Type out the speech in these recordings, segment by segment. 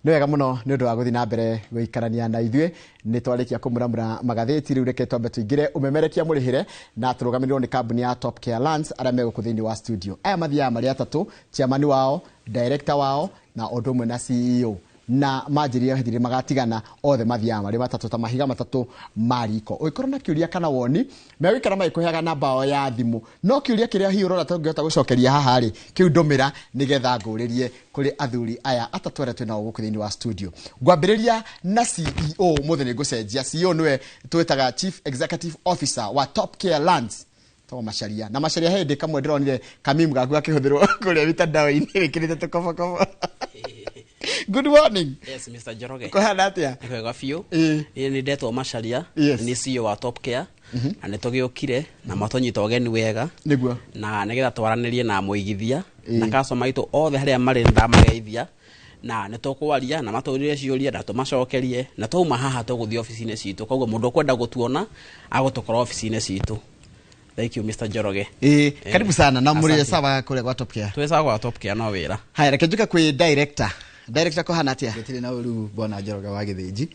Nĩ wega mũno nĩ ũndũ wa gũthiĩ na mbere gũikarania na ithuĩ. Nĩ twarĩkia kũmuramura magathĩti, rĩu reke twambe tũingĩre ũmemerekia mũrĩhĩre, na tũrũgamĩrĩrwo nĩ kambuni ya Top Care Lands arĩa me gũkũ thĩinĩ wa studio. Aya mathiaga marĩ atatũ, chairman wao, director wao na ũndũ ũmwe na CEO, na manjĩrire hĩndĩ magatigana othe mathiaga marĩ matatũ ta mahiga matatũ ma riko. Ũngĩkorwo na kĩũria kana woni, megũikara magĩkũheaga namba yao ya thimũ, no kĩũria kĩrĩa hihi ũrona tũngĩhota gũcokeria haha rĩ, kĩu ndũmĩra nĩgetha ngũrĩrie kũrĩ athuri aya atatũ arĩa twĩnao gũkũ thĩinĩ wa studio. Ngwambĩrĩria na CEO. Mũthĩ nĩ ngũcenjia. CEO nĩwe twĩtaga Chief Executive Officer wa Top Care Lands, to Macharia. Na Macharia, hĩndĩ kamwe ndĩronire kamimu gaku gakĩhũthĩrwo kũrĩa mitandao-inĩ wĩkĩrĩte tũkobokobo. Good morning. Yes, Mr. Njoroge. Kũhana atĩa? Nĩ kwega biũ. Ĩĩ. Niĩ nĩ ndetwo Macharia. Yes. Nĩ CEO wa Top Care. Na nĩ tũgĩũkire na matũnyita ũgeni wega. Nĩguo. Na nĩgetha twaranĩrie na mũigithia Ĩĩ. na customer aitũ othe harĩa marĩ, nĩ ndamageithia, na nĩ tũkwaria na matũrie ciũria na tũmacokerie, na twauma haha tũgũthiĩ obici-inĩ citũ. Koguo mũndũ ũkwenda gũtuona agũtũkora obici-inĩ citũ. Thank you, Mr. Njoroge. Ĩĩ, karibu sana na mũrĩ Asante. sawa kũrĩa gwa Top Care? Twĩ sawa gwa Top Care, no wĩra. Haya, reke njuke kwĩ director. Director, kũhana atĩa? Gũtirĩ na ũru, bwana Njoroge wa Gĩthĩnji.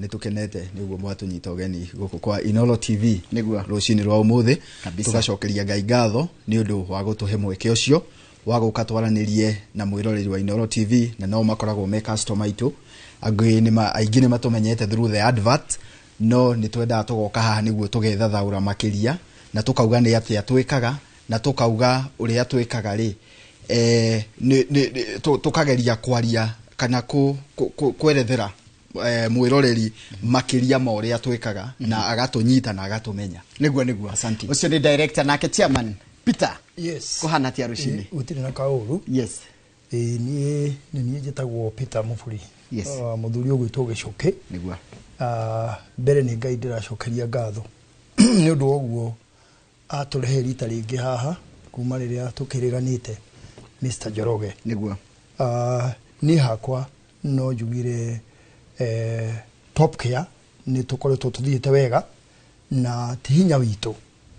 Nĩ tũkenete nĩ ũguo mwatũnyita ũgeni gũkũ kwa Inoro TV Nĩguo. rũcinĩ rwa ũmũthĩ. Kabisa. Tũgacokeria Ngai ngatho nĩ ũndũ wa gũtũhe mweke ũcio wa gũka twaranĩrie na mwĩroreri wa Inoro TV, na no makoragwo me customer aitũ. Angĩ nĩ aingĩ nĩ matũmenyete through the advert, no nĩ twendaga tũgoka haha nĩguo tũgethathaũra makĩria na tũkauga nĩ atĩa twĩkaga, na tũkauga ũrĩa twĩkaga rĩ, tũkageria kwaria kana kwerethera mwĩroreri makĩria ma ũrĩa twĩkaga na agatũnyita na agatũmenya. Nĩguo. Asante. Ũcio nĩ director. Nake chairman Peter, Yes. kũhana atĩa rũcinĩ? Gũtirĩ na kaũru. Ĩĩ, niĩ nĩ niĩ njĩtagwo Peter Mũburi. Mũthuri ũgwĩtwo Gĩcũkĩ. Mbere nĩ Ngai ndĩracokeria ngatho nĩ ũndũ wa ũguo atũrehe rita rĩngĩ haha kuma rĩrĩa tũkĩrĩganĩte, Mr. Njoroge. Niĩ hakwa no njugire Top Care nĩ tũkoretwo tũthiĩte wega, na ti hinya witũ,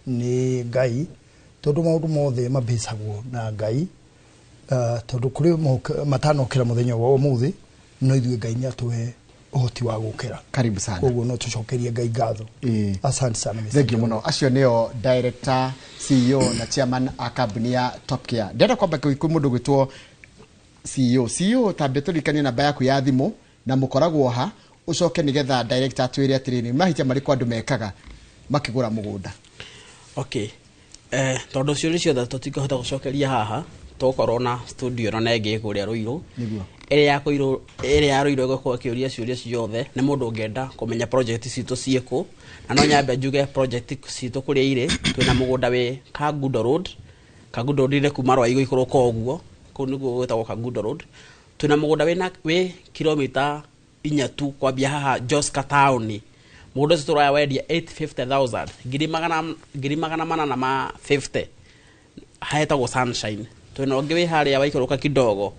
nĩ Ngai, tondũ maũndũ mothe mambĩcagwo na Ngai. Tondũ kũrĩ matanokĩra mũthenya wa ũmũthĩ, no ithuĩ Ngai nĩ atũhe ũhoti wa gũkĩra. Karibu sana. Koguo no tũcokerie Ngai ngatho. Ĩĩ. Asante sana, Mr. Thank you Njoroge. mũno. Acio nĩo director, CEO na chairman a kambuni ya Top Care. Ndĩrenda kwamba kwĩ mũndũ gwĩtwo CEO. CEO, tambe tũririkanie namba yaku ya thimũ na mũkoragwo ha, ũcoke nĩgetha director atwĩre atĩrĩrĩ, nĩ mahĩtia marĩkũ andũ mekaga makĩgũra mũgũnda? Okay, tondũ ciũria ciothe tũtingĩhota gũcokeria haha, tũgũkorwo na studio ĩno na ĩngĩ kũrĩa Rũirũ. Ĩrĩa ya kũirũ, ĩrĩa ya Rũirũ ĩgũkorwo ĩkĩũria ciũria ciothe nĩ mũndũ ũngĩenda kũmenya project citũ ciĩkũ. Na no nyambe njuge project citũ kũrĩa irĩ, twĩna mũgũnda wĩ Kangundo Road. Kangundo Road nĩ kuma Rwaigo ikũrũka ũguo, kũu nĩguo gwĩtagwo Kangundo Road. Twĩna mũgũnda wĩna wĩ kilomita 4 tu kwambia haha Joska taũni. Mũgũnda ũcio tũraya wendia 850,000, ngiri magana manana ma 50, hetagwo Sunshine. Twĩna ũngĩ wĩ harĩa waikũrũka kidogo,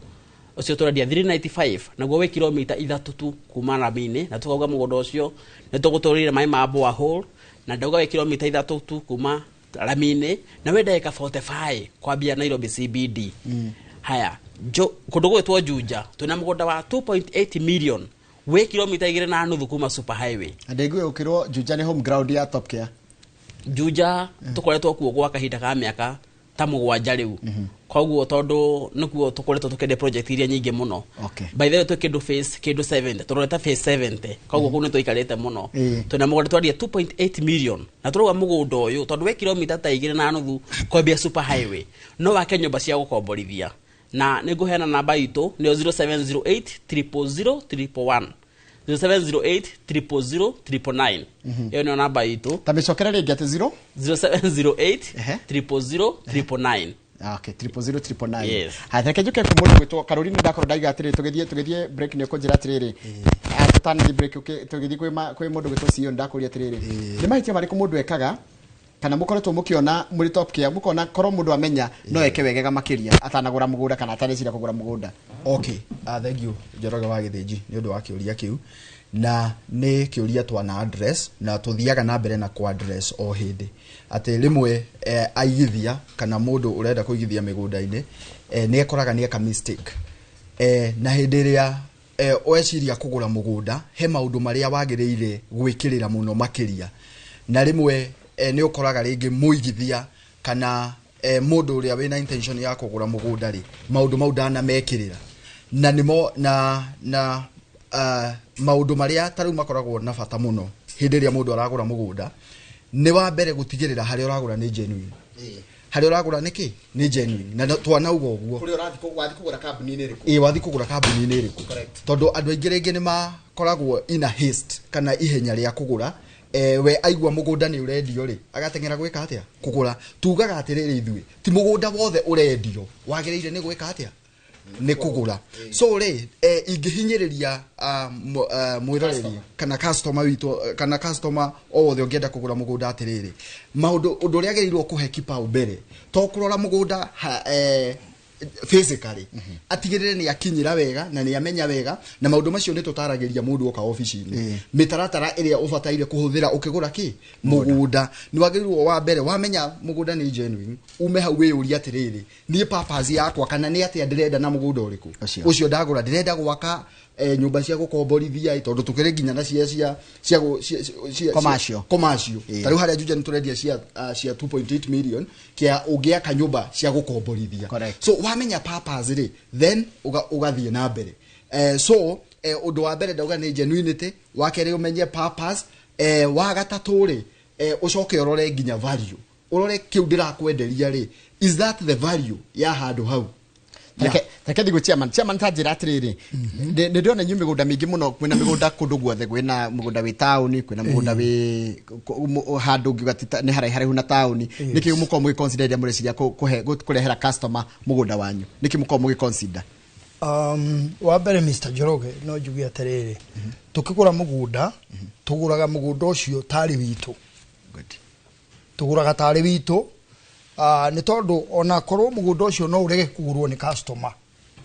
ũcio tũrendia 395, naguo wĩ kilomita 3 tu kuma rami-inĩ, na tũkauga mũgũnda ũcio nĩ tũgũtũrĩire maĩ ma borehole, na ndauga wĩ kilomita 3 tu kuma rami-inĩ na wĩ ndagĩka 45 kwambia Nairobi CBD. Haya, kũndũ gwĩtwo Juja twĩna mũgũnda wa 2.8 million wĩ kilomita 2.5 kuma super highway. Na ndĩngue ũkĩrwo Juja nĩ home ground ya Top Care. Juja tũkoretwo kuo gwa kahinda ka mĩaka ta 7 rĩu, koguo tondũ nĩkuo tũkoretwo tũkĩendia project iria nyingĩ mũno. By the way, twĩ kĩndũ phase kĩndũ 70, tũrorete phase 70, koguo kũu nĩ tũikarĩte mũno. Twĩna mũgũnda twaria 2.8 million, na tũrauga mũgũnda ũyũ tondũ wĩ kilomita ta 2.5 kwambia super highway, no wake nyũmba cia gũkomborithia. Na nĩ ngũheana namba itũ, nĩyo 0708 000 111, 0708 000 999. Ĩyo nĩyo namba itũ. Ta mĩcokere rĩngĩ, atĩ 0? 0708 000 999. Ah, okay, 000 999. Yes. Haya, reke njuke kwĩ mũndũ gwĩtwo Caroline. Ndakorwo ndaiga atĩrĩrĩ, tũgĩthiĩ break nĩ ũkũnjĩra atĩrĩrĩ. Ah, tũtanathiĩ break, tũgĩthiĩ kwĩ mũndũ gwĩtwo CEO, ndakũria atĩrĩrĩ, nĩ mahĩtia marĩkũ mũndũ ekaga kana mũkoretwo mũkĩona mũrĩ Top Care, mũkona korwo mũndũ amenya no eke wegega makĩria atanagũra mũgũnda kana ataneciria kũgũra mũgũnda? Okay, thank you, Njoroge wa Gĩthĩnji, nĩ ũndũ wa kĩũria kĩu, na nĩ kĩũria twana address na tũthiaga na mbere na ku address o hĩndĩ, atĩ rĩmwe aigithia kana mũndũ ũrenda kũigithia mĩgũnda-inĩ nĩ ekoraga nĩ eka mistake na hĩndĩ ĩrĩa weciria kũgũra mũgũnda he maũndũ marĩa wagĩrĩire gwĩkĩrĩra mũno makĩria, na rĩmwe nĩ ũkoraga rĩngĩ mũigithia kana mũndũ ũrĩa wĩna intention ya kũgũra mũgũnda rĩ, maũndũ mau ndanamekĩrĩra, na nĩmo na maũndũ marĩa ta rĩu makoragwo na bata mũno hĩndĩ ĩrĩa mũndũ aragũra mũgũnda nĩ wa mbere gũtigĩrĩra harĩa ũragũra nĩ genuine. Harĩa ũragũra nĩ kĩ? Nĩ genuine. Na twanauga ũguo. Kũrĩa ũrathiĩ kũgũra kambuni-inĩ ĩrĩkũ? Ĩĩ, wathiĩ kũgũra kambuni-inĩ ĩrĩkũ. Tondũ andũ aingĩ rĩngĩ nĩ makoragwo in a haste kana ihenya rĩa kũgũra. We aigua mũgũnda nĩ ũrendio rĩ, agateng'era gwĩka atĩa? Kũgũra. Tugaga atĩrĩrĩ ithuĩ, ti mũgũnda wothe ũrendio wagĩrĩire nĩ gwĩka atĩa? Nĩ kũgũra. So rĩ, ingĩhinyĩrĩria mwĩroreri kana customer witũ, kana customer o wothe ũngĩenda kũgũra mũgũnda atĩrĩrĩ, maũndũ ũndũ ũrĩa agĩrĩirwo kũhe kipao mbere to kũrora mũgũnda physically, atigĩrĩre nĩ akinyĩra wega na nĩ amenya wega, na maũndũ macio nĩ tũtaragĩria mũndũ oka obici-inĩ. Mĩtaratara ĩrĩa ũbataire kũhũthĩra ũkĩgũra kĩ? Mũgũnda. Nĩ wagĩrĩirwo wa mbere wamenya mũgũnda nĩ genuine, ume hau wĩyũrie atĩrĩrĩ, niĩ purpose yakwa kana nĩ atĩa ndĩrenda na mũgũnda ũrĩkũ? Ũcio ndagũra, ndĩrenda gwaka nyũmba cia gũkomborithia, tondũ tũkĩrĩ nginya na cia commercial. Commercial. Ta rĩu harĩa Juja nĩ tũrendia cia 2.8 million kia ũngĩaka nyũmba cia gũkomborithia. So wamenya purpose rĩ, then ũgathiĩ na mbere. So ũndũ wa mbere ndauga nĩ genuinity, wa kerĩ ũmenye purpose, wa gatatũ rĩ, ũcoke ũrore nginya value. Ũrore kĩu ndĩrakwenderia rĩ, is that the value ya handũ hau? Reke thiĩ gwĩ chairman. Chairman, ta njĩra atĩrĩrĩ, nĩ ndĩrona inyuĩ mĩgũnda mĩingĩ mũno, kwĩna mĩgũnda kũndũ guothe, kwĩna mũgũnda wĩ taũni, kwĩna mũgũnda wĩ handũ ũngiuga nĩ haraihu na taũni. Nĩkĩ mũkoragwo mũgĩ-consider rĩrĩa mũreciria kũrehera customer mũgũnda wanyu? Nĩkĩ mũkoragwo mũgĩ-consider? Wa mbere Mr. Njoroge, no njuge atĩrĩrĩ, tũkĩgũra mũgũnda, tũgũraga mũgũnda ũcio tarĩ witũ. Tũgũraga tarĩ witũ, nĩ tondũ ona korwo mũgũnda ũcio no ũrege kũgũrwo nĩ customer,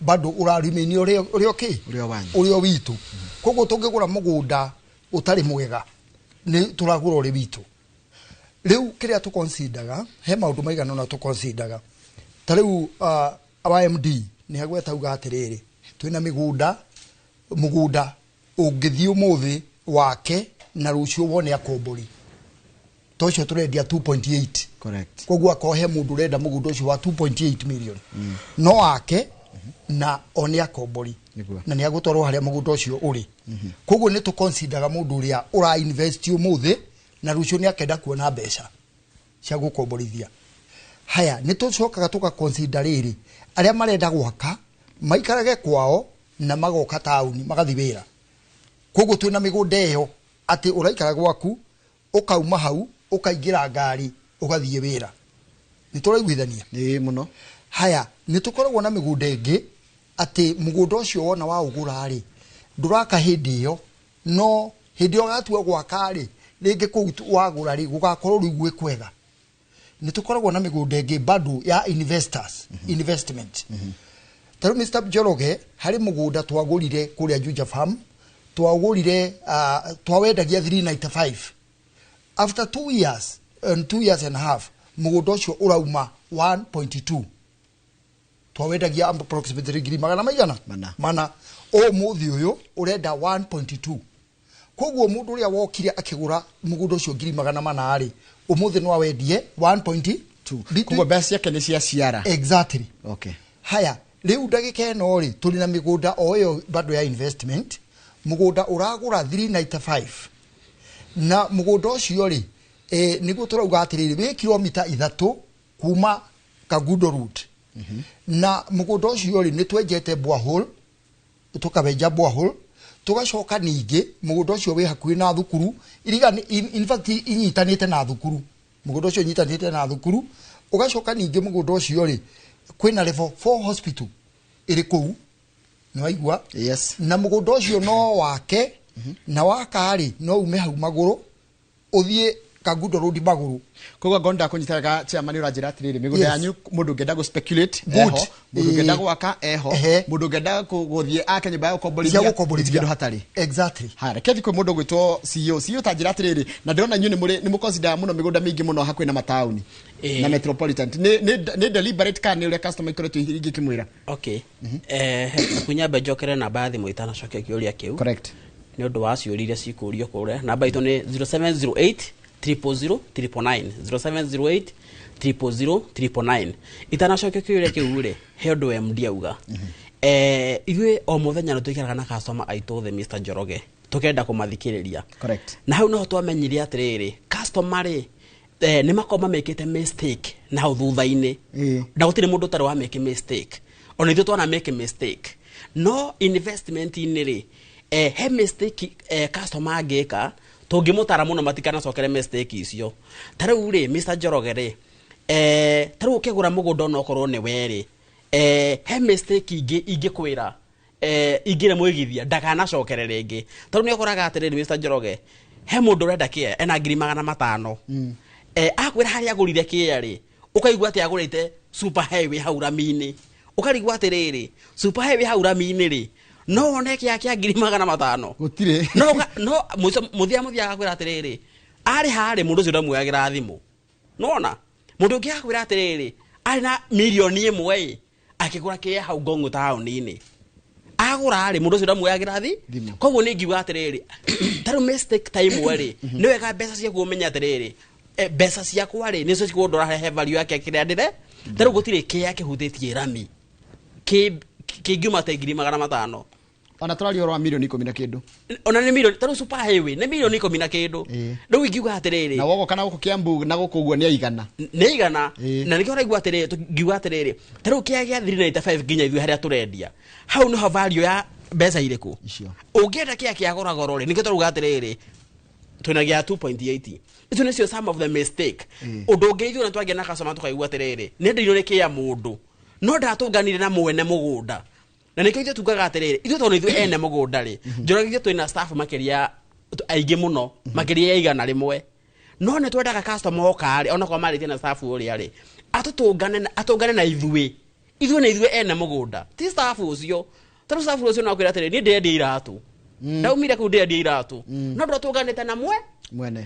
bado ũraremain ũrĩa kĩ? Ũrĩa witũ. Koguo tũngĩgũra mũgũnda ũtarĩ mwega, nĩ tũragũra ũrĩ witũ. Rĩu kĩrĩa tũconsideraga, he maũndũ maigana ũna tũconsideraga. Ta rĩu our MD nĩ agweta auga atĩrĩrĩ, twĩna mĩgũnda, mũgũnda ũngĩthiĩ ũmũthĩ wake na rũciũ wone akombori. To ũcio tũrendia 2.8. Correct. Koguo akorwo he mũndũ ũrenda mũgũnda ũcio wa 2.8 million. No ake na one akombori. Na nĩ agũtwarwo harĩa mũgũnda ũcio ũrĩ. Koguo nĩ tũconsideraga mũndũ ũrĩa ũra invest ũmũthĩ na rũciũ nĩ akenda kuona mbeca cia gũkomborithia. Haya, nĩ tũcokaga tũgaconsider rĩrĩ, arĩa marenda gwaka maikarage kwao na magoka taũni magathiĩ wĩra. Koguo twĩna mĩgũnda ĩyo atĩ ũraikara gwaku ũkauma hau ũkaingĩra ngari ũgathiĩ wĩra. Nĩ tũraiguithania? Ĩĩ mũno. Haya, nĩ tũkoragwo na mĩgũnda ĩngĩ atĩ mũgũnda ũcio wona waũgũra rĩ, ndũraka hĩndĩ ĩyo, no hĩndĩ ĩyo ũgatua gwaka rĩ, rĩngĩ kũu wagũra rĩ, gũgakorwo rĩu gwĩ kwega. Nĩ tũkoragwo na mĩgũnda ĩngĩ bado ya investors, investment. Ta rĩu Mr. Njoroge, harĩ mũgũnda twagũrire kũrĩa Juja Farm, twagũrire, twawendagia 395. After 2 years, and 2 years and a half, mũgũnda ũcio ũrauma 1.2. Twawendagia approximately ngiri magana maigana? Mana. Ũmũthĩ ũyũ ũrenda 1.2. Koguo mũndũ ũrĩa wokire akĩgũra mũgũnda ũcio ngiri magana mana rĩ, ũmũthĩ no awendie 1.2. Koguo mbeca ciake nĩ cia ciara. Exactly. Okay. Haya, rĩu ndagĩka ĩno rĩ, tũrĩ na mĩgũnda o ĩyo bado ya investment, mũgũnda ũragũra 395. Na mũgũnda ũcio rĩ, nĩguo tũrauga atĩrĩrĩ, wĩ kilomita 3 kuma Kangundo Road. Na mũgũnda ũcio rĩ, nĩ twenjete borehole, tũkawenja borehole, tũgacoka ningĩ mũgũnda ũcio wĩ hakuhĩ na thukuru, in fact inyitanĩte na thukuru. Mũgũnda ũcio ũnyitanĩte na thukuru, ũgacoka ningĩ mũgũnda ũcio rĩ, kwĩna level 4 hospital ĩrĩ kũu, nĩ waigua? Yes. Na mũgũnda ũcio no wake, na waka rĩ, no ume hau magũrũ, ũthiĩ Kangundo Road magũrũ. Koguo ngonda kũnyita chairman ũranjĩra atĩrĩrĩ, mĩgũnda yanyu mũndũ ũngĩenda gũ speculate eho, mũndũ ũngĩenda gwaka eho, mũndũ ũngĩenda gũthiĩ ake nyũmba ya gũkomborithia gũtirĩ kĩndũ hatarĩ. Exactly. Haya, reke thiĩ kwĩ mũndũ ũgwĩtwo CEO. CEO ta njĩra atĩrĩrĩ, na ndĩrona inyuĩ nĩ mũconsider mũno mĩgũnda mĩingĩ mũno hakuhĩ na mataũni na metropolitan. Nĩ deliberate kana nĩ ũrĩa customer ikoretwo ingĩkĩmwĩra? Okay. Kunyambe njokere namba ya thimũ itanacokia kĩũria kĩu. Correct. Nĩ ũndũ wa ciũria iria cikũrio kũrĩa. Namba itũ nĩ 0708 000 999, 0708 000 999. Itanacokia kĩũria kĩu rĩ, he ũndũ MD auga. Ithuĩ o mũthenya nĩ tũikaraga na customer aitũ othe Mr. Njoroge, tũkenda kũmathikĩrĩria. Correct. Na hau noho twamenyire atĩrĩrĩ, customer rĩ, nĩ makorwo mamĩkĩte mistake na hau thutha-inĩ. Na gũtirĩ mũndũ ũtarĩ wa make mistake. Ona ithuĩ twana make mistake. No investment-inĩ rĩ, he mistake customer angĩka, tũngĩmũtara mũno matikanacokere mistake icio. Ta rĩu rĩ, Mr. Njoroge rĩ, ta rĩu ũkĩgũra mũgũnda onokorwo nĩ we rĩ, he mistake ingĩ ingĩkwĩra, ingĩre mwĩgithia ndakanacokere rĩngĩ. Ta rĩu nĩ ũkoraga atĩrĩrĩ Mr. Njoroge, he mũndũ ũrenda kĩea ena 500,000. Akwĩra harĩa agũrire kĩea rĩ, ũkaigua atĩ agũrĩte super highway hau rami-inĩ. Ũkarigwo atĩrĩrĩ, super highway hau rami-inĩ rĩ, no wone kĩea kĩa 500,000. Gũtirĩ. No mũthia agakwĩra atĩrĩrĩ, arĩ harĩ mũndũ ũcio ndamuoyagĩra thimũ. Nĩwona? Mũndũ ũngĩ agakwĩra atĩrĩrĩ, arĩ na 1 million ĩ, akĩgũra kĩea hau Ngong'o taũni-inĩ. Agũra rĩ, mũndũ ũcio ndamuoyagĩra Thimũ. Koguo nĩ ngiuga atĩrĩrĩ, ta rĩu mistake ta ĩmwe rĩ, nĩ wega mbeca ciaku ũmenye atĩrĩrĩ, mbeca ciakwa rĩ, nĩcio cikũndwara he value yake kĩrĩa ndĩre. Ta rĩu gũtirĩ kĩea kĩhutĩtie rami kĩngiuma ta 500,000. Ona tũraria ũhoro wa 10 million na kĩndũ. Ona nĩ milioni, ta rĩu super highway nĩ 10 million na kĩndũ. Rĩu ingiuga atĩrĩrĩ, na wogoka na gũkũ Kiambu na gũkũ ũguo nĩ aigana. Nĩ igana. Na nĩkĩo ũraigua atĩrĩrĩ, ngiuga atĩrĩrĩ, ta rĩu kĩea gĩa 395 nginya ithuĩ harĩa tũrendia, hau nĩho value ya mbeca irĩkũ icio. Ũngĩenda kĩea kĩa goro goro rĩ, nĩkĩo tũrauga atĩrĩrĩ, twĩna gĩa 2.8. Icio nĩcio some of the mistake. Ũndũ ũngĩ ithuĩ nĩ twagĩa na customer tũkaigua atĩrĩrĩ, nĩ ndĩirwo nĩ kĩa mũndũ, no ndatũnganire na mwene mũgũnda. Na nĩkĩo ithuĩ tugaga atĩrĩrĩ, ithuĩ tondũ ithuĩ ene mũgũnda rĩ, Njoroge ithuĩ twĩna staff makĩria aingĩ mũno, makĩria ya 100. No nĩ twendaga customer oka rĩ, onakorwo marĩtie na staff ũrĩa rĩ, atũtũngane, atũngane na ithuĩ. Ithuĩ nĩ ithuĩ ene mũgũnda, ti staff ũcio. Tondũ staff ũcio no akwĩra atĩrĩrĩ, niĩ ndĩrendia iratũ. Ndaumire kũu ndĩrendia iratũ. No ndũratũnganĩte na mwene.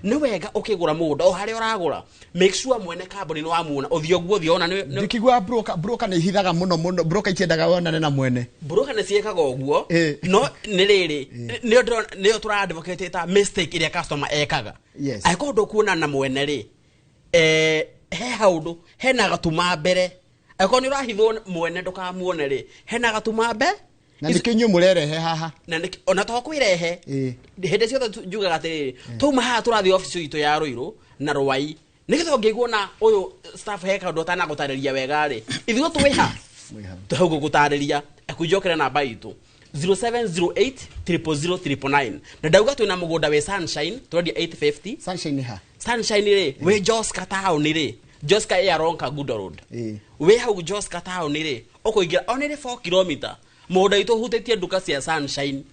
Nĩ wega ũkĩgũra mũgũnda o harĩa ũragũra, make sure mwene kambuni nĩ wamuona, ũthiĩ ũguo ũthiĩ ona nĩ Ndikigua broker nĩ ihithaga mũno mũno, broker itiendaga wonane na mwene. Broker nĩ ciĩkaga ũguo. No nĩ rĩrĩ, nĩyo ndĩrona, nĩyo tũra advocate ta mistake ĩrĩa customer ekaga. Angĩkorwo ndũkuona na mwene rĩ, he haũndũ hena gatuma mbere. Angĩkorwo nĩ ũrahithwo mwene ndũkamuone rĩ, hena gatuma mbe. Na nĩkĩo inyuĩ mũrerehe haha. Na nĩkĩo, ona to kwĩrehe. Hĩndĩ ciothe njugaga atĩrĩrĩ, twauma haha tũrathiĩ obici itũ ya Ruiru na Rwai, nĩgetha ũngĩigua na ũyũ staff he kaũndũ atanagũtarĩria wega rĩ, ithuĩ twĩ ha? Twĩ hau gũgũtarĩria. Eku njokere namba itũ 0708 000 999. Na ndauga twĩna mũgũnda wĩ Sunshine, tũrendia 850. Sunshine nĩ ha? Sunshine rĩ, wĩ Joska town rĩ, Joska ĩ along Kangundo Road. Wĩ hau Joska town rĩ, ũkũingĩra onĩ rĩ 4 kilometer. Mũgũnda witũ ũhutĩtie nduka cia Sunshine.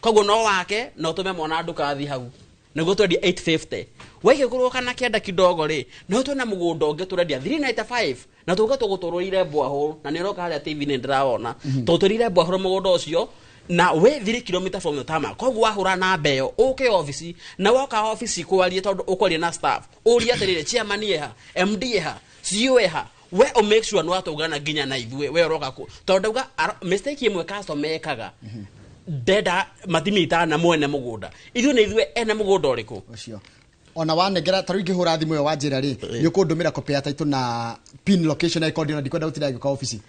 Koguo no wake na ũtũme mwana nduka athi hau. Nĩguo twendia 850. Waige kũrũka na kĩanda kidogo rĩ, no twĩna mũgũnda ũngĩ tũrendia 395 na tuge tũgũtũrũrire Mbwahũ, na nĩ ũroka harĩa TV nĩ ndĩrawona. Tũgũtũrire Mbwahũ mũgũnda ũcio na wĩ 3 kilometer from the tarmac. Koguo wahũra namba ĩyo ũke obici, na woka obici kwarie, tondũ ũkwaria na staff, ũrie atĩrĩrĩ, chairman ĩha, MD ĩha, CEO ĩha, we o make sure nĩ watũngana nginya na ithuĩ we ũroka kũ. Tondũ ndauga mistake ĩmwe customer ekaga, ndenda matimitaga na mwene mũgũnda. Ithuĩ nĩ ithuĩ ene mũgũnda ũrĩkũ ũcio. Ona wanengera ta rĩu ingĩhũra thimũ ĩyo wanjĩra rĩ, nĩ ũkũndũmĩra copy ya title na pin location angĩkorwo ndĩona ndikwenda gũtinda ngĩũka obici.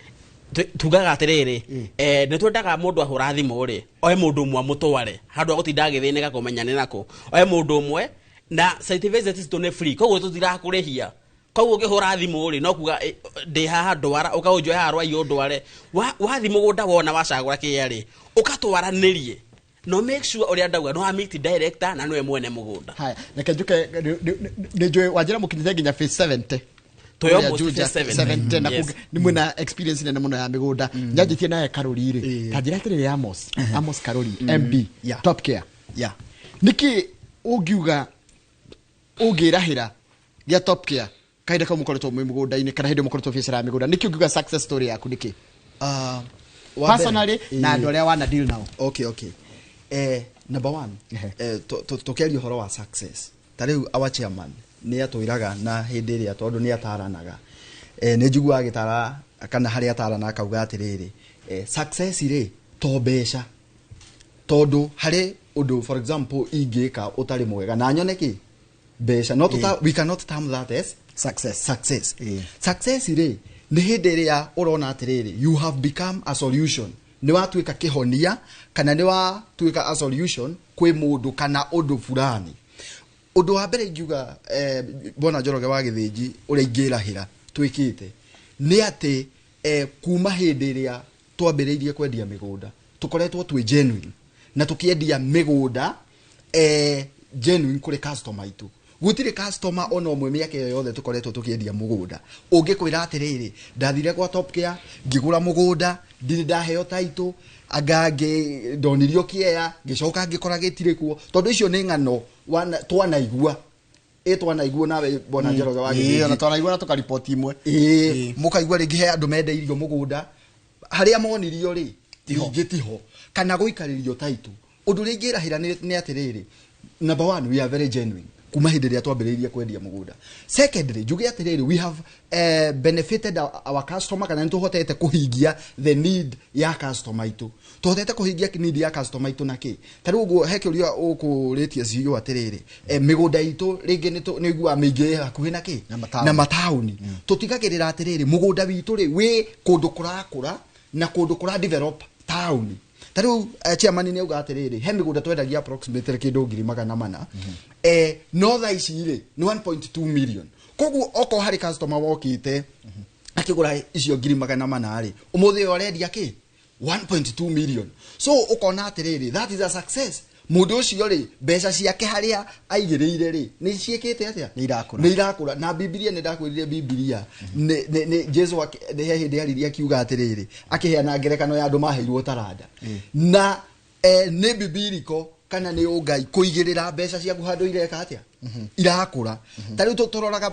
Tugaga atĩrĩrĩ, nĩ twendaga mũndũ ahũra thimũ rĩ, oe mũndũ ũmwe amũtware handũ ha gũtinda agĩthĩnĩka kũmenya nĩ nakũ, oe mũndũ ũmwe. Na site visit citũ nĩ free, koguo tũtirakũrĩhia. Koguo ũngĩhũra thimũ rĩ, no kuga ndĩ haha ndwara, ũkaũnjoe haha Rwai ũndware. Wathiĩ mũgũnda wona wacagũra kĩea rĩ, ũgatwaranĩrie. No make sure ũrĩa ndauga no meet director na nĩwe mwene mũgũnda. Haya, reke njuke nĩ njũĩ wanjĩra mũkinyĩte nginya phase 70. Twĩ Kũrĩa almost Juja, phase 70. 70 na Yes. kũngĩ, nĩ mwĩna experience nene mũno ya mĩgũnda. Nyanjĩtie nawe Karuri rĩ, ta njĩra atĩrĩrĩ, Amos Karuri, MB, Top Care. Nĩkĩ ũngiuga Ũngĩrahĩra gĩa Top Care kahinda kau mũkoretwo mwĩ mũgũnda-inĩ kana hĩndĩ mũkoretwo biacara ya mĩgũnda, nĩkĩ ũngiuga success story yaku nĩkĩ? Personally na andũ arĩa wana deal nao. Okay. Number one, tũkĩaria ũhoro wa success, ta rĩu our chairman nĩ atwĩraga na hĩndĩ ĩrĩa tondũ nĩ ataranaga, nĩ njiguaga agĩtara kana harĩa atarana akauga atĩrĩrĩ, success rĩ to mbeca, tondũ harĩ ũndũ for example ingĩka ũtarĩ mwega na nyone kĩ mbeca, no we cannot term that as success. Success. Success rĩ nĩ hĩndĩ ĩrĩa ũrona atĩrĩrĩ, you have become a solution, nĩ watuĩka kĩhonia kana nĩ watuĩka a solution kwĩ mũndũ kana ũndũ fulani. Ũndũ wa mbere ingiuga, Bwana Njoroge wa Gĩthĩnji, ũrĩa ingĩrahĩra twĩkĩte nĩ atĩ, kuma hĩndĩ ĩrĩa twambĩrĩirie kwendia mĩgũnda tũkoretwo twĩ genuine na tũkĩendia mĩgũnda genuine kũrĩ customer itũ. Gũtirĩ customer ona ũmwe mĩaka ĩyo yothe tũkoretwo tũkĩendia mũgũnda ũngĩkwĩra atĩrĩrĩ, ndathire gwa Top Care ngĩgũra mũgũnda, ndirĩ ndaheo title, anga ndonirio kĩea ngĩcoka ngĩkora gĩtirĩ kuo, tondũ icio nĩ ng'ano twanaigua. Twanaigua nawe Bwana Njoroge wa Gĩthĩnji. Ona twanaigua na tũkaripoti imwe. Mũkaigua rĩngĩ he andũ mendeirio mũgũnda harĩa monirio rĩ ningĩ tiho, kana gũikarĩrio title. Ũndũ ũrĩa ingĩrahĩra nĩ atĩrĩrĩ, number one, we are very genuine kuma hĩndĩ ĩrĩa twambĩrĩirie kwendia mũgũnda. Secondly, njuge atĩrĩrĩ, we have benefited our customer, kana nĩ tũhotete kũhingia the need ya customer itũ. Tũhotete kũhingia need ya customer itũ na kĩ? Ta rĩu ũguo he kĩũria ũkũrĩtie CEO atĩrĩrĩ, mĩgũnda itũ rĩngĩ nĩ ũiguaga mĩingĩ ĩ hakuhĩ na kĩ? Na mataũni. Tũtigagĩrĩra atĩrĩrĩ, mũgũnda witũ rĩ wĩ kũndũ kũrakũra na kũndũ kũra develop taũni. Ta rĩu chairman nĩ auga atĩrĩrĩ, he mĩgũnda twendagia approximately kĩndũ 400,000, no thaa ici rĩ nĩ 1.2 million. Koguo okorwo harĩ customer wokĩte akĩgũra icio 400,000 rĩ, ũmũthĩ ũyũ arendia kĩ? 1.2 million. So ũkona atĩrĩrĩ, that is a success. Mũndũ ũcio rĩ mbeca ciake harĩa aigĩrĩire rĩ nĩ ciĩkĩte atĩa? Nĩ irakũra. Na Bibilia nĩ ndakwĩrire Bibilia nĩ Jesu nĩ he hĩndĩ aririe akiuga atĩrĩrĩ, akĩheana ngerekano ya andũ maheirwo taranda na nĩ bibiriko kana nĩ ũngai kũigĩrĩra mbeca ciaku handũ ireka atĩa? Irakũra. Ta rĩu tũroraga,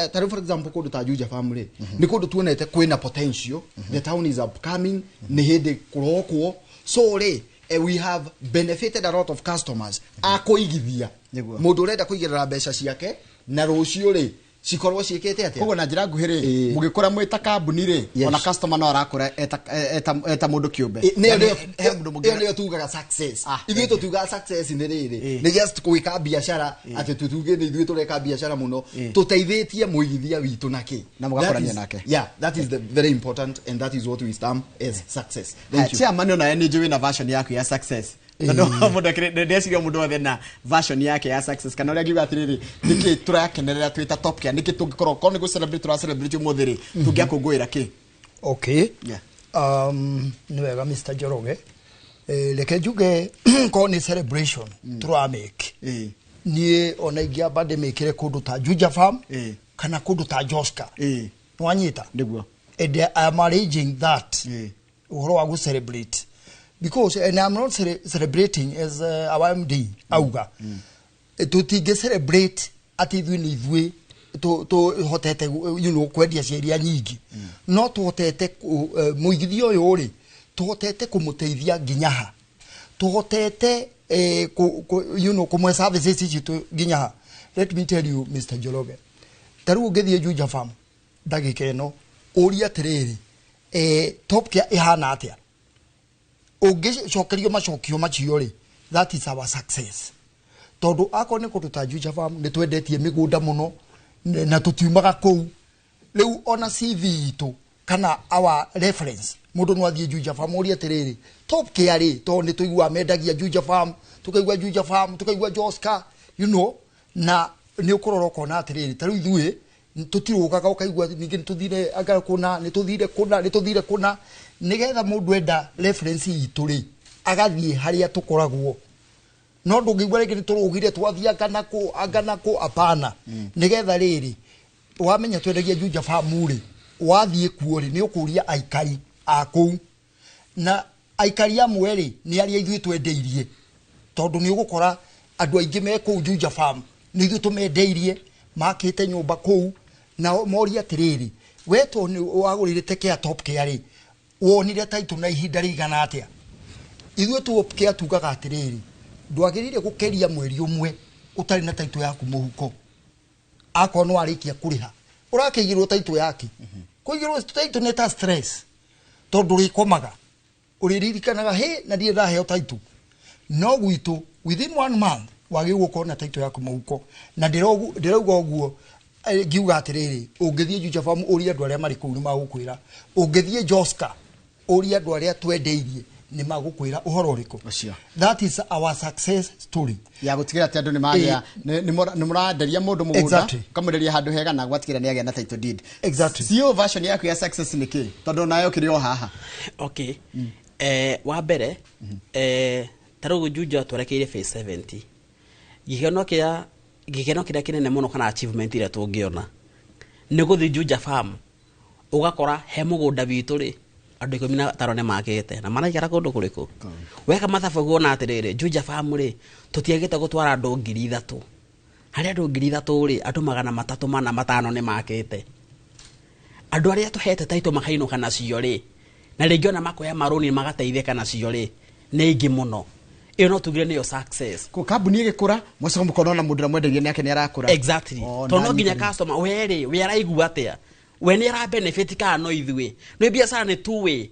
ta rĩu for example kũndũ ta Juja Farm rĩ, nĩ kũndũ tuonete kwĩna potential, the town is upcoming, nĩ hĩndĩ kũrokwo, so rĩ we have benefited a lot of customers a kũigithia. Mũndũ ũrenda kũigĩrĩra mbeca ciake na rũciũ rĩ cikorwo ciĩkĩte atĩa? Koguo na njĩra nguhĩ rĩ, mũgĩkũra mwĩ ta kambuni rĩ, ona customer no arakũra eta mũndũ kĩũmbe. Ĩyo nĩyo tugaga success. Ithuĩ tũtugaga success nĩ rĩrĩ, nĩ just gwĩka biacara atĩ tutuge nĩ ithuĩ tũreka biacara mũno, tũteithĩtie mũigithia witũ na kĩ? Na mũgakũrania nake. Yeah, that is the very important and that is what we stamp as success. Thank you. Chairman ona nĩ njũĩ na version yaku ya success. Tondũ mũndũ ndeciria mũndũ othe na version yake ya success, kana ũrĩa ngiuga atĩrĩrĩ, nĩkĩ tũrakenerera twĩ ta Top Care, nĩkĩ tũngĩkorwo korwo nĩ gũ celebrate tũra celebrate ũmũthĩ rĩ, tũngĩakũngũĩra kĩ? Okay. Nĩ wega Mr. Njoroge. Reke njuge korwo nĩ celebration tũramake, niĩ ona ingĩamba ndĩmĩkĩre kũndũ ta Juja Farm kana kũndũ ta Joska. Nĩwanyita? Nĩguo. And I am arranging that ũhoro wa gũ celebrate, because and I'm not celebrating as our MD auga, tũtingĩ celebrate atĩ ithuĩ nĩ ithuĩ tũhotete you know kwendia cia iria nyingĩ, no tũhotete mũigithia ũyũ rĩ tũhotete kũmũteithia nginya ha, tũhotete you know kũmwe services citũ nginya ha. Let me tell you Mr. Njoroge, ta rĩu ũngĩthiĩ Juja Farm ndagĩka ĩno ũrie atĩrĩrĩ, Top Care ĩhana atĩa, ũngĩcokerio macokio macio rĩ, that is our success. Tondũ akorwo nĩ kũndũ ta Juja Farm nĩ twendetie mĩgũnda mũno na tũtiumaga kũu. Rĩu ona CV itũ kana our reference, mũndũ no athiĩ Juja Farm ũrie atĩrĩrĩ, Top Care rĩ, tondũ nĩ tũiguaga mendagia Juja Farm, tũkaigua Juja Farm, tũkaigua Joska, you know, na nĩ ũkũrora ũkona atĩrĩrĩ, ta rĩu ithuĩ tũtirũgaga ũkaigua ningĩ nĩ tũthire anga kũna, nĩ tũthire kũna, nĩ tũthire kũna, nĩgetha mũndũ enda reference itũ rĩ agathiĩ harĩa tũkoragwo. No ndũngĩigua rĩngĩ nĩ tũrũgire twathiĩ anga na kũ, anga na kũ, apana. Nĩgetha rĩrĩ wamenya twendagia Juja Farm rĩ, wathiĩ kuo rĩ nĩ ũkũria aikari a kũu, na aikari amwe rĩ nĩ arĩa ithuĩ twendeirie, tondũ nĩ ũgũkora andũ aingĩ me kũu Juja Farm Nĩ ithuĩ tũmendeirie makĩte nyũmba kũu na moria atĩrĩrĩ, we to nĩ wagũrĩte kĩa Top Care rĩ, wonire title na ihinda rĩigana atĩa? Ithuĩ Top Care tugaga atĩrĩrĩ, ndwagĩrĩire gũkĩria mweri ũmwe ũtarĩ na title yaku mũhuko. Akorwo nĩ warĩkia kũrĩha, ũrakĩigĩrwo title yake. Kũigĩrwo title nĩ ta stress, tondũ ũrĩkomaga ũrĩririkanaga hĩ na ndirĩ ndaheo title. No gwitũ within 1 month wagĩrĩirwo gũkorwo na title yaku mũhuko. Na ndĩrauga ũguo ngiuga atĩrĩrĩ, ũngĩthiĩ Juja Farm ũrie andũ arĩa marĩ kũu nĩ magũkwĩra, ũngĩthiĩ Joska ũrie andũ arĩa twendeirie nĩ magũkwĩra ũhoro ũrĩkũ. That is our success story. Ya gũtigĩrĩra atĩ andũ nĩ magĩa, nĩ mũrenderia mũndũ mũgũnda, ũkamwenderia handũ hega na gwatigĩrĩra nĩ agĩa na title deed. CEO version yaku ya success nĩ kĩ? Tondũ nayo ũkĩrĩ o haha. Okay. Wa mbere, ta rĩu Juja twerekeire phase 70. Gĩkeno kĩrĩa kĩnene mũno kana achievement ĩrĩa tũngĩona nĩ gũthiĩ Juja Farm ũgakora he mũgũnda witũ rĩ, andũ 15 nĩ makĩte na maraikara kũndũ kũrĩkũ. Weka mathabu guona atĩrĩrĩ, Juja Farm rĩ, tũtiagĩte gũtwara andũ 3,000. Harĩ andũ 3,000 rĩ, andũ 345 nĩ makĩte. Andũ arĩa tũhete title makainũka nacio rĩ, na rĩngĩ ona makoya marũni magateithĩka nacio rĩ, nĩ aingĩ mũno. Ĩyo no tugire nĩyo success. Ko kambuni ĩgĩkũra, mũcoka mũkona ona mũndũ ũrĩa mwenderie nake nĩ arakũra. Exactly. Tondũ no nginya customer we rĩ, we araigua atĩa? We nĩ ara benefit kana no ithuĩ? Nĩ biacara nĩ two way.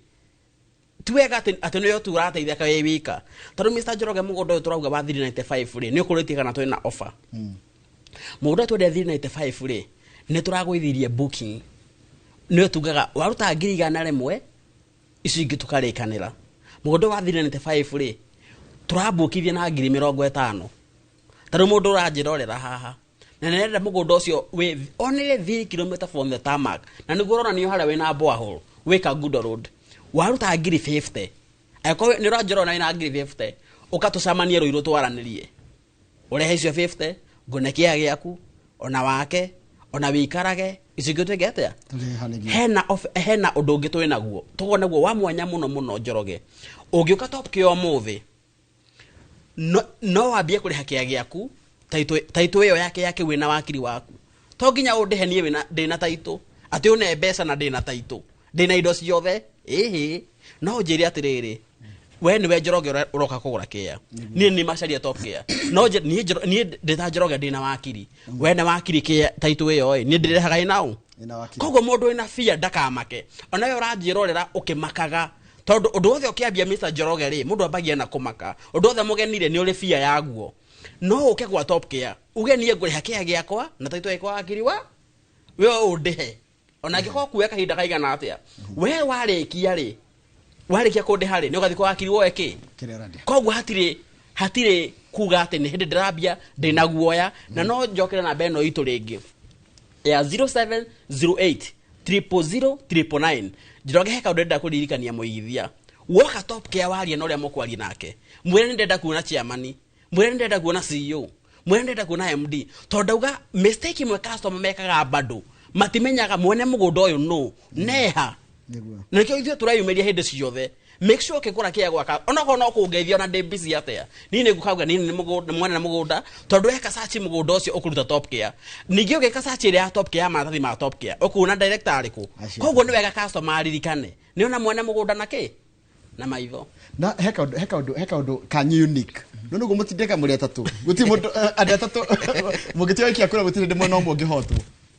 Ti wega atĩ nĩyo tu ũrateithĩka wĩ wika. Tondũ Mr. Njoroge mũgũnda ũyũ tũrauga wa 395 rĩ, nĩ ũkũrĩtie kana twĩna offer. Mũgũnda ũyũ twendia 395 rĩ, nĩ tũragũithirie booking. Nĩyo tugaga waruta 100,000, icio ingĩ tũkarĩkanĩra. Mũgũnda wa 395 rĩ, tũrabukithia na 50,000. Ta rĩu mũndũ ũranjĩrorera haha, na nĩarenda mũgũnda ũcio wĩ only 3 kilometer from the tarmac, na nĩguo ũronanio harĩa wĩna borehole, wĩ Kangundo Road. Waruta 50,000. Angĩkorwo nĩ ũranjĩrora wĩna 50,000, ũka tũcemanie Rũirũ twaranĩrie. Ũrehe icio 50, ngone kĩa gĩaku, ona wake, ona wĩikarage, icio ingĩ twĩke atĩa? Hena ũndũ ũngĩ twĩ naguo. Tũkoragwo naguo wa mwanya mũno mũno Njoroge. Ũngĩũka Top Care ũmũthĩ, no wambie kũrĩha kĩa gĩaku, title ĩyo yake yake wĩna wakiri waku. To nginya ũndĩhe niĩ ndĩna title, atĩ ũne mbeca na ndĩna title, ndĩna indo ciothe, ĩhĩ. No ũnjĩre atĩrĩrĩ, we nĩwe Njoroge ũroka kũgũra kĩa. Niĩ nĩ macaria Top Care. No niĩ ndĩ ta Njoroge ndĩna wakiri. We nĩ wakiri kĩa title ĩyo ĩ, niĩ ndĩrehaga ĩna ũ? Ĩna wakiri. Koguo mũndũ wĩna fear ndakamake. Ona we ũranjĩrorera ũkĩmakaga. Tondũ ũndũ wothe ũkĩambia Mr. Njoroge rĩ, mũndũ ambagia na kũmaka. Ũndũ wothe mũgeni rĩ, nĩ ũrĩ fear yaguo. No ũke gwa Top Care, uge niĩ ngũrĩha kĩa gĩakwa na title yakwa wakiri wa we ũndĩhe. Ona angĩkorwo kuoya kahinda kaigana atĩa, we warĩkia rĩ, warĩkia kũndĩha rĩ, nĩ ũgathiĩ kwa wakiri woe kĩ? Kĩrĩa ũrendia. Koguo hatirĩ kuga atĩ nĩ hĩndĩ ndĩrambia, ndĩna guoya, na no njokere namba ĩno itũ rĩngĩ ya 0708 000 999. Njoroge he kaũndũ ndĩrenda kũririkania mũigithia. Woka Top Care waria na ũrĩa mũkwaria nake, mwĩre nĩ ndĩrenda kuona chairman, mwĩre nĩ ndĩrenda kuona CEO, mwĩre nĩ ndĩrenda kuona MD. Tondũ ndauga mistake imwe customer mekaga bado, matimenyaga mwene mũgũnda ũyũ nũ, neha. Na nĩkĩo ithuĩ tũreyumĩria hĩndĩ ciothe. Make sure ũkĩgũra kĩa gwaka, onokorwo no kũngeithia ona ndĩ busy atĩa, niĩ nĩ ngũkauga niĩ nĩ mũgũnda, mwene mũgũnda, tondũ weka search mũgũnda ũcio ũkũruta Top Care. Ningĩ ũgĩka search ĩrĩa ya Top Care ya maratathi ma Top Care, ũkuona director arĩkũ. Acio. Koguo nĩ wega customer aririkane, nĩ ona mwene mũgũnda na kĩ? Na maitho. Na he kaũndũ kanyu unique. No nĩguo mũtindĩka mũrĩ atatũ. Gũtirĩ mũndũ, andũ atatũ, mũngĩtiga gũikia kura gũtirĩ hĩndĩ mwena ũmwe ũngĩhotwo.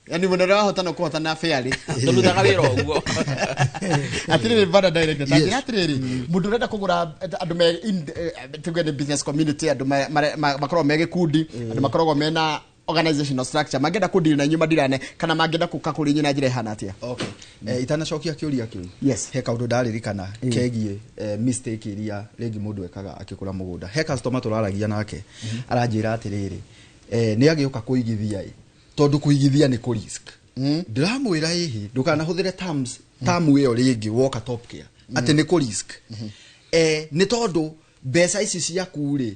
Yaani mũndũ ũrĩa wahotana ũkũhotana fairly. Tũrutaga wĩra ũguo. Atĩrĩrĩ, bana director, ta njĩra atĩrĩrĩ, mũndũ ũrenda kũgũra, andũ me in tuge nĩ business community, andũ makoragwo me gĩkundi, andũ makoragwo mena organizational structure, mangĩenda kũdeal na inyuĩ madirane, kana mangĩenda gũka kũrĩ inyuĩ na njĩra ĩhana atĩa? Okay. Itanacokia kĩũria kĩu. Yes. He kaũndũ ndaririkana kegiĩ mistake iria rĩngĩ mũndũ ekaga akĩgũra mũgũnda. He customer tũraragia nake, aranjĩra atĩrĩrĩ, nĩ agĩũka kũigithia ĩ, tondũ kũigithia nĩ kũ risk. Ndĩramwĩra ĩhĩ, ndũkanahũthĩre term ĩyo rĩngĩ woka Top Care, atĩ nĩ kũ risk. Nĩ tondũ mbeca ici ciaku rĩ,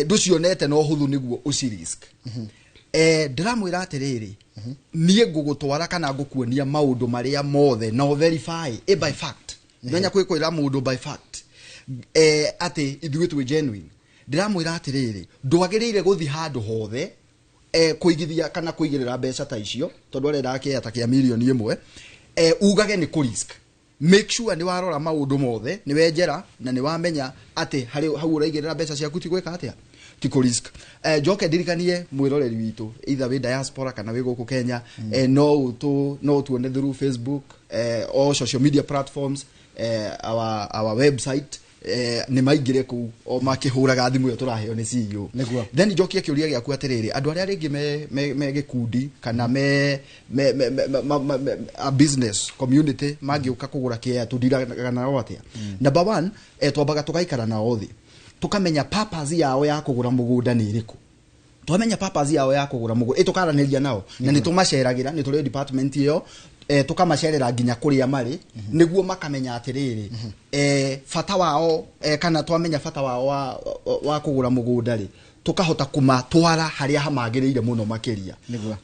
ndũcionete na ũhũthũ nĩguo ũci risk. Ndĩramwĩra atĩrĩrĩ, niĩ ngũgũtwara kana ngũkuonia maũndũ marĩa mothe na verify by fact. Menya kwĩkwĩra mũndũ by fact. Atĩ ithuĩ twĩ genuine. Ndĩramwĩra atĩrĩrĩ, ndwagĩrĩire gũthiĩ handũ hothe Kuigithia kana kuigirira mbeca ta icio tondu arenda kĩea ta kĩa milioni 1 ugage nĩ kũ risk. Make sure ni warora maundu mothe, ni wenjera na ni wamenya ati hari hau uraigirira mbeca ciaku ti gwika atia, ti kũ risk. Njoke ndirikanie mwiroreri witu either wi diaspora kana wi guku Kenya, no tuone through Facebook, all social media platforms, our website, nĩ maingĩre kũu o makĩhũraga thimũ ĩyo tũraheo nĩ CEO. Then njokie kĩũria gĩaku atĩrĩrĩ, andũ arĩa rĩngĩ me gĩkundi kana me a business community mangĩũka kũgũra kĩea tũndiraga nao atĩa? Number 1, twambaga tũgaikara nao thĩ tũkamenya purpose yao ya kũgũra mũgũnda nĩ ĩrĩkũ. Twamenya purpose yao ya kũgũra mũgũnda tũkaranĩria nao na nĩ tũmaceragĩra, nĩ tũrĩ department ĩyo, tukamacerera nginya kuria mari niguo makamenya atiriri bata wao, kana twamenya bata wao wa kugura mugunda ri tukahota kumatwara haria hamagiriire muno makiria.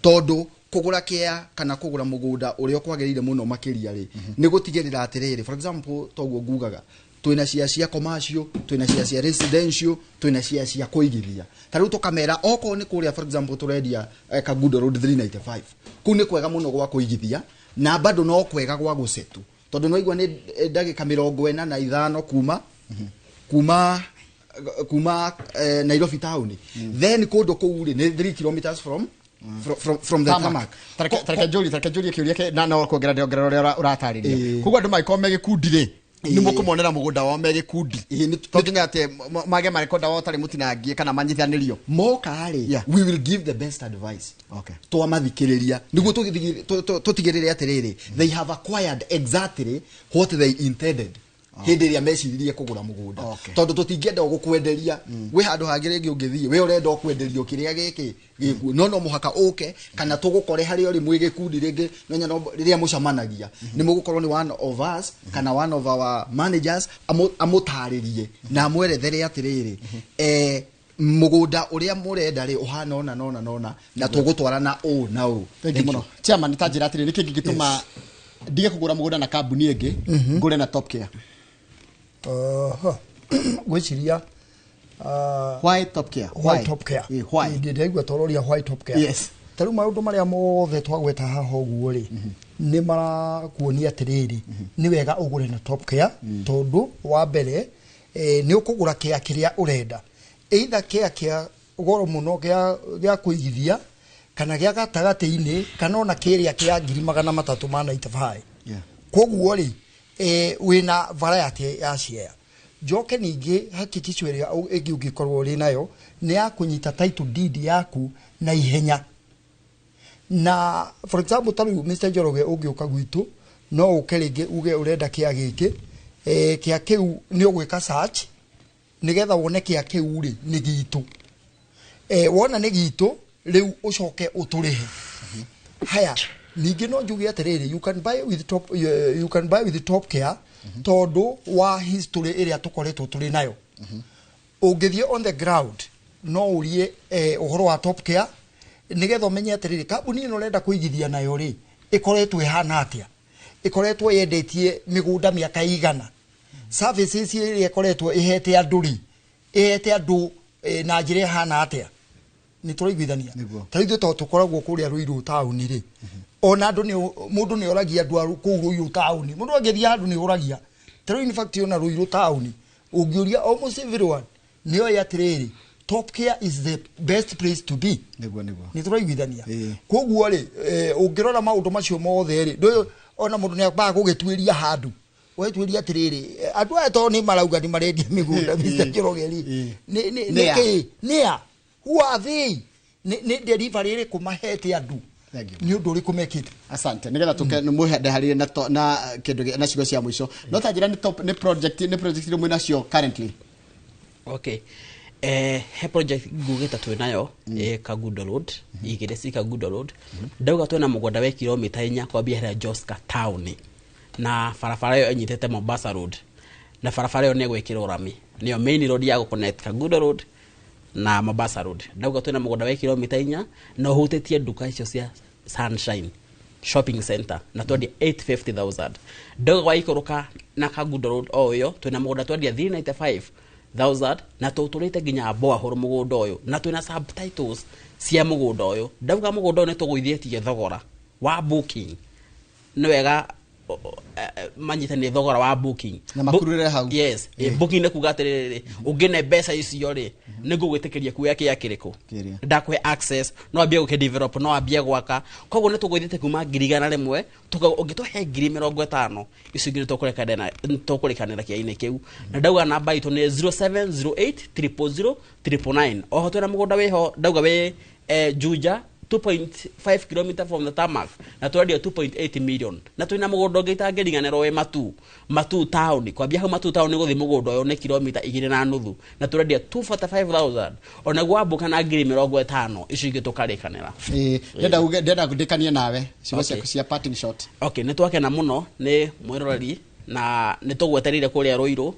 Tondu kugura kia kana kugura mugunda uria kwagiriire muno makiria ri ni gutigirira atiriri, for example toguo ngugaga twina cia commercial, twina cia residential, twina cia kuigithia. Ta riu tukamera okorwo ni kuria for example turendia Kangundo Road 395 kuu ni kwega muno gwa kuigithia na bado no kwega gwa gucetu tondu no igua ni ndagika 45 kuma Nairobi town. Then kundu kuu ri ni 3 kilometers from the tarmac. Tareke njũrie kĩũria kĩ na no kuongerera uria ũratarĩria. Koguo andũ mangĩkorwo me gĩkundi rĩ, nĩ mũkũmonera mũgũnda wao me gĩkundi, to nginya atĩ mage marekonda wao ũtarĩ mũtinangie kana manyithanĩrio moka rĩ, we will give the best advice. Twamathikĩrĩria nĩguo tũtigĩrĩre atĩrĩrĩ, they have acquired exactly what they intended hĩndĩ ĩrĩa meciririe kũgũra mũgũnda. Tondũ tũtingĩenda gũkwenderia wĩ handũ hangĩ rĩngĩ ũngĩthiĩ we ũrenda ũkwenderio kĩrĩa gĩkĩ gĩkuo, no mũhaka ũke kana tũgũkore harĩa ũrĩ mwĩ gĩkundi rĩngĩ rĩrĩa mũcemanagia nĩ mũgũkorwo nĩ one of us kana one of our managers amũtarĩrie na amwerethere atĩrĩrĩ, mũgũnda ũrĩa mũrenda rĩ ũhana ona nona nona na tũgũtwara na ũũ na ũũ. Thank you mũno chairman. Ta njĩra atĩrĩ, nĩkĩ kĩngĩtũma ndige kũgũra mũgũnda na kambuni ĩngĩ ngũre na Top Care? Gwĩciria why Top Care? Why Top Care? Why? Ndĩraigua tororia why Top Care. Yes. Ta rĩu maũndũ marĩa mothe twagweta haha ũguo rĩ, nĩ marakuonia atĩrĩrĩ, nĩ wega ũgũre na Top Care tondũ wa mbere nĩ ũkũgũra kĩa kĩrĩa ũrenda, either kĩa kĩa goro mũno gĩa kũigithia kana gĩa gatagatĩ-inĩ kana ona kĩrĩa kĩa 395. Koguo rĩ, wĩna variety ya share. Njoke ningĩ hakikisho ĩrĩa ĩngĩ ũngĩkorwo ũrĩ nayo nĩ ya kũnyita title deed yaku na ihenya. Na for example ta rĩu Mr. Njoroge ũngĩũka gwitũ no ũke rĩngĩ uge ũrenda kĩa gĩkĩ, kĩa kĩu nĩ ũgwĩka search nĩgetha wone kĩa kĩu rĩ nĩ gitũ. Wona nĩ gitũ rĩu ũcoke ũtũrĩhe. Haya, ningĩ no njuge atĩrĩrĩ, you can buy with top, you can buy with Top Care tondũ wa history ĩrĩa tũkoretwo tũrĩ nayo. Ũngĩthiĩ on the ground no ũrie ũhoro wa Top Care nĩgetha ũmenye atĩrĩrĩ, kambuni ĩno ũrenda kũigithia nayo rĩ ĩkoretwo ĩhana atĩa, ĩkoretwo yendetie mĩgũnda mĩaka igana, services ĩrĩa ĩkoretwo ĩhete andũ rĩ ĩhete andũ na njĩra ĩhana atĩa. Nĩ tũraiguithania. Ta rĩu ithuĩ tondũ tũkoragwo kũrĩa Ruiru taũni rĩ, ona andũ nĩ mũndũ nĩ oragia andũ a kũu Ruiru taũni, mũndũ angĩthiĩ handũ nĩ oragia. Ta rĩu in fact ona Ruiru taũni ũngĩũria almost everyone nĩ oĩ atĩrĩrĩ, Top Care is the best place to be. Nĩguo. Nĩ tũraiguithania. Koguo rĩ, ũngĩrora maũndũ macio mothe rĩ, ona mũndũ nĩ ambaga gũgĩtuĩria handũ wetuĩria atĩrĩrĩ, andũ aya tondũ nĩ marauga nĩ marendia mĩgũnda Mr. Njoroge rĩ, nĩ nĩ a who are they? Nĩ delivery ĩrĩkũ mahete andũ? Nĩ ũndũ ũrĩkũ mekĩte? Asante. Nĩgetha tũke mũhende harĩ na kĩndũ na ciugo cia mũico. No ta njĩra nĩ project iria mwĩ nacio currently. Okay. He project ngugĩte twĩ nayo Kangundo Road, igĩrĩ ci Kangundo Road. Ndauga twĩna mũgũnda wa kilomita 4 kwambia harĩa Joska town na barabara ĩyo ĩnyitĩte Mombasa Road, na barabara ĩyo nĩ ĩgwĩkĩrwo rami, nĩyo main road ya gũconnect Kangundo Road na Mombasa Road. Ndauga twĩna mũgũnda wa kilomita 4 na ũhutĩtie nduka icio cia Sunshine Shopping Center na twendia 850,000. Ndauga waikũrũka na Kangundo Road o ĩyo twĩna mũgũnda twendia 395 000 na tũtũrĩte nginya borehole mũgũnda ũyũ na twĩna subtitles cia mũgũnda ũyũ. Ndauga mũgũnda ũyũ nĩ tũgũithĩtie thogora wa booking, nĩ wega manyite nĩ thogora wa booking. Na makururĩre hau. Yes, booking nĩ kuga atĩrĩrĩ, ũngĩne mbeca icio rĩ, nĩ ngũgwĩtĩkĩria kuoya kĩa kĩrĩkũ, ndakũhe access, no ambie gũkĩ develop, no ambie gwaka. Koguo nĩ tũgũithĩtie kuma 100,000, tukauga ũngĩtũhe 50,000 icio ingĩ nĩ tũkũrĩkanĩra kĩainĩ kĩu. Na ndauga namba itũ nĩ 0708 000 999. Oho twĩna mũgũnda wĩho, ndauga wĩ Juja, 2.5 km from the tarmac, na twendio 2.8 million. Na twina mũgũnda ũngĩ itangĩriganĩrwo wĩ Matu, Matu town. Kwambia hau Matu town gũthiĩ mũgũnda ũyũ nĩ kilomita 2.5, na tũrendia 245,000. Onaguo wambũka na 50,000 icio ingĩ tũkarĩkanĩra. Ĩĩ, ndĩrenda uge, ndĩrenda ndĩkanie nawe ciugo ciaku cia parting shot. Okay, nĩ twakena mũno nĩ mwĩroreri na nĩ tũgwetereire kũrĩa Ruiru,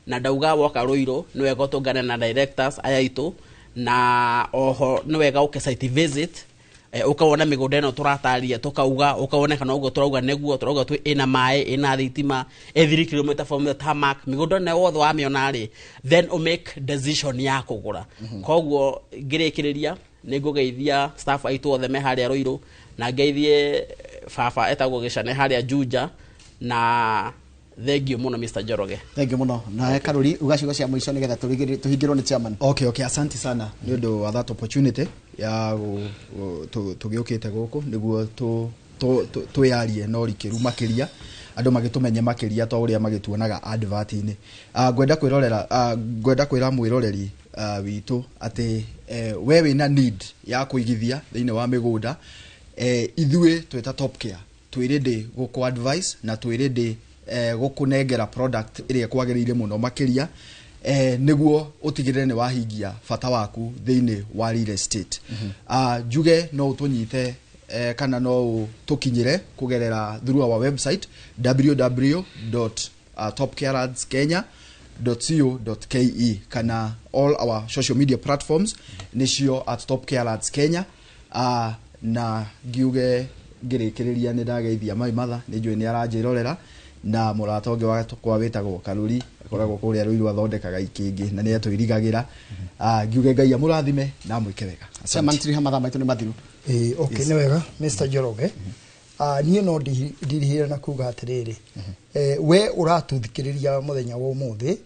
na ndauga woka Ruiru nĩ wega ũtũngane na directors aya aitũ, na oho nĩ wega ũke site visit, ũkawona mĩgũnda ĩno tũrataria, tũkauga ũkawona kana ũguo tũrauga nĩguo tũrauga twĩ ĩna maĩ, ĩna thitima, ĩ 3 km from the tarmac. Mĩgũnda ĩno wothe wamĩona rĩ, then ũ make decision ya kũgũra. Koguo ngĩrĩkĩrĩria nĩ ngũgeithia staff aitũ othe me harĩa Ruiru, na ngeithie baba etagwo Gĩcane harĩa Juja, na thank you mũno Mr. Njoroge. Thank you mũno. Nawe Karuri, uga ciugo cia mũico nĩgetha tũhingĩrwo nĩ chairman. Okay, asante sana nĩ ũndũ wa that opportunity ya tũgĩũkĩte gũkũ nĩguo twĩyarie na ũrikĩru makĩria, andũ magĩtũmenye makĩria to ũrĩa magĩtuonaga advert-inĩ. Ngwenda kwĩrorera, ngwenda kwĩra mwĩroreri witũ atĩ we wĩna need ya kũigithia thĩinĩ wa mĩgũnda, ithuĩ twĩta Top Care twĩ ready gũkũ advice na twĩ ready gũkũnengera product ĩrĩa ĩkwagĩrĩire mũno makĩria, nĩguo ũtigĩrĩre nĩ wahingia bata waku thĩinĩ wa real estate. Njuge no ũtũnyite kana no ũtũkinyĩre kũgerera through our website www.topcareladskenya.co.ke kana all our social media platforms nĩcio @topcareladskenya. Na ngiuge ngĩrĩkĩrĩria nĩ ndageithia my mother, nĩ njũĩ nĩ aranjĩrorera, na mũrata ũngĩ wakwa wĩtagwo Karuri akoragwo kũrĩa Ruiru athondekaga ikĩngĩ na nĩ atwĩrigagĩra. Ngiuge Ngai amũrathime na amwĩke wega. Chairman, tiriha mathaa maitũ nĩ mathiru. Ĩĩ, okay, nĩ wega Mr. Njoroge. Niĩ no ndirihire na kuga atĩrĩrĩ, we ũratũthikĩrĩria mũthenya wa ũmũthĩ,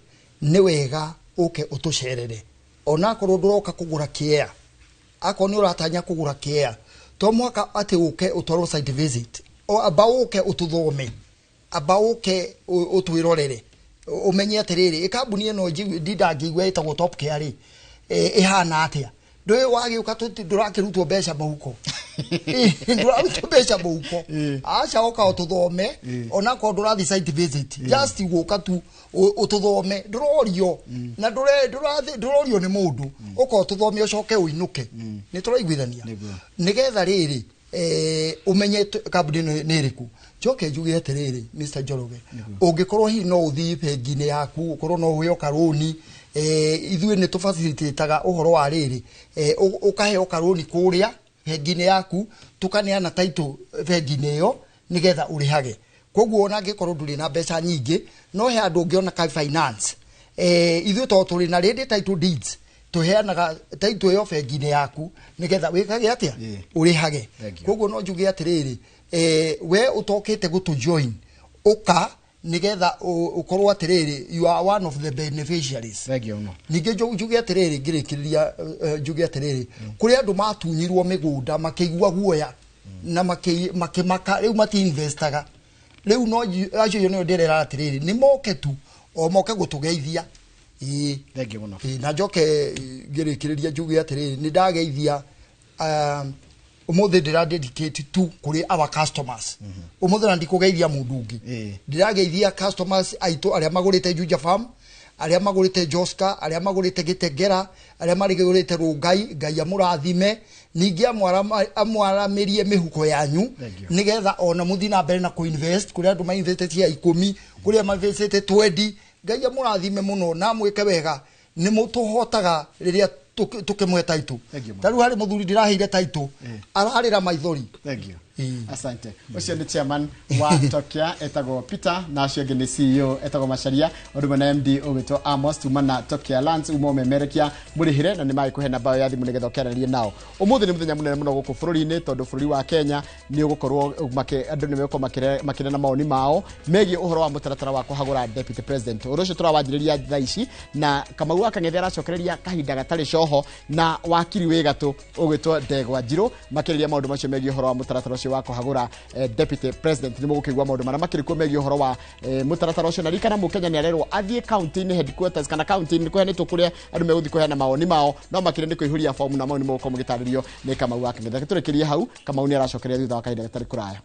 nĩ wega ũke ũtũcerere, onakorwo ndũroka kũgũra kĩea, akorwo nĩ ũratanya kũgũra kĩea, to mwaka atĩ ũke ũtwarwo site visit, o amba ũke ũtũthome, amba ũke ũtwĩrorere, ũmenye atĩrĩrĩ, kambuni ĩno ndindangĩigua ĩtagwo Top Care rĩ, ĩhana atĩa. Ndũĩ wagĩũka ndũrakĩrutwo mbeca mũhuko, ndũrarutwo mbeca mũhuko, aca, oka ũtũthome, onakorwo ndũrathiĩ site visit, just gũka tu ũtũthome, ndũrorio na ndũrorio nĩ mũndũ, ũka ũtũthome ũcoke ũinũke. Nĩ tũraiguithania? Nĩgetha rĩrĩ ũmenye kambuni ĩno nĩ ĩrĩkũ. Njoke njuge atĩrĩrĩ, Mr. Njoroge, ũngĩkorwo hihi no ũthiĩ bengi-inĩ yaku, ũkorwo no ũheo karũni, ithuĩ nĩ tũfacilitate ũhoro wa rĩrĩ, ũkaheo karũni kũrĩa bengi-inĩ yaku, tũkaneana title bengi-inĩ ĩyo nĩgetha ũrĩhage. Koguo ona angĩkorwo ndũrĩ na mbeca nyingĩ, no he andũ ũngĩona ka finance, ithuĩ tondũ tũrĩ na ready title deeds, tũheanaga title ĩyo bengi-inĩ yaku nĩgetha wĩkage atĩa? Ũrĩhage. Thank you. Koguo no njuge atĩrĩrĩ, we ũtokĩte gũtũ join, ũka nĩgetha ũkorwo atĩrĩrĩ, you are one of the beneficiaries. Thank you mũno. Ningĩ njuge atĩrĩrĩ, ngĩrĩkĩrĩria, njuge atĩrĩrĩ, kũrĩ andũ matunyirwo mĩgũnda makĩigua guoya na makĩmaka, rĩu mati-investaga. Rĩu no acio nĩo ndĩrera atĩrĩrĩ, nĩ moke tu, o moke gũtũgeithia. Ĩĩ. Thank you mũno. Ĩĩ, na njoke ngĩrĩkĩrĩria njuge atĩrĩrĩ, nĩ ndageithia, ũmũthĩ ndĩra dedicate tu kũrĩ our customers ũmũthĩ, na ndikũgeithia mũndũ ũngĩ. Ndĩrageithia customers aitũ arĩa magũrĩte Juja Farm, arĩa magũrĩte Joska, arĩa magũrĩte Gĩtengera, arĩa marĩgũrĩte Rũngai. Ngai amũrathime, ningĩ amwaramĩrie mĩhuko yanyu. Thank you. Nĩgetha ona mũthiĩ na mbere na kũinvest. Kũrĩ andũ mainvestĩte 10, kũrĩ mainvestĩte 20. Ngai amũrathime mũno na amwĩke wega. Nĩ mũtũhotaga rĩrĩa tũkĩmũhe title. Thank you, Ta rĩu harĩ mũthuri ndĩraheire title, ararĩra maithori. Thank you. Asante. Ũcio nĩ chairman wa Topcare etagwo Peter, na acio angĩ nĩ CEO etagwo Macharia, ũndũ ũmwe na MD ũgwĩtwo Amos, tuma na Topcare Lands, uma ũmemerekia mũrĩhĩre, na nĩ magĩkũhe namba ya thimũ nĩgetha ũkĩaranĩrie nao. Ũmũthĩ nĩ mũthenya mũnene mũno gũkũ bũrũri-inĩ, tondũ bũrũri wa Kenya nĩ ũgũkorwo andũ nĩ megũkorwo makĩneana mawoni mao megiĩ ũhoro wa mũtaratara wa kũhagũra deputy president. Ũndũ ũcio tũrawanjĩrĩria thaa ici, na Kamau wa Kang'ethe aracokereria kahinda gatarĩ coho na wakiri wĩ gatũ ũgwĩtwo Ndegwa Njirũ, makĩrĩria maũndũ macio megiĩ ũhoro wa mũtaratara ũcio wa kũhagũra deputy president. Nĩ mũgũkĩigua maũndũ marĩa makĩrĩ kuo megiĩ ũhoro wa mũtaratara ũcio, na ririkana mũkenya nĩ arerwo athiĩ county-inĩ headquarters kana county-inĩ kũheanĩtwo kũrĩa andũ megũthiĩ kũheana mawoni mao, no makĩria nĩ kũihũria fomu, na mau nĩ mũgũkorwo mũgĩtarĩrio nĩ Kamau wa Kang'ethe. Reke tũrĩkĩrie hau. Kamau nĩ aracokereria thutha wa kahinda gatarĩ kũraya.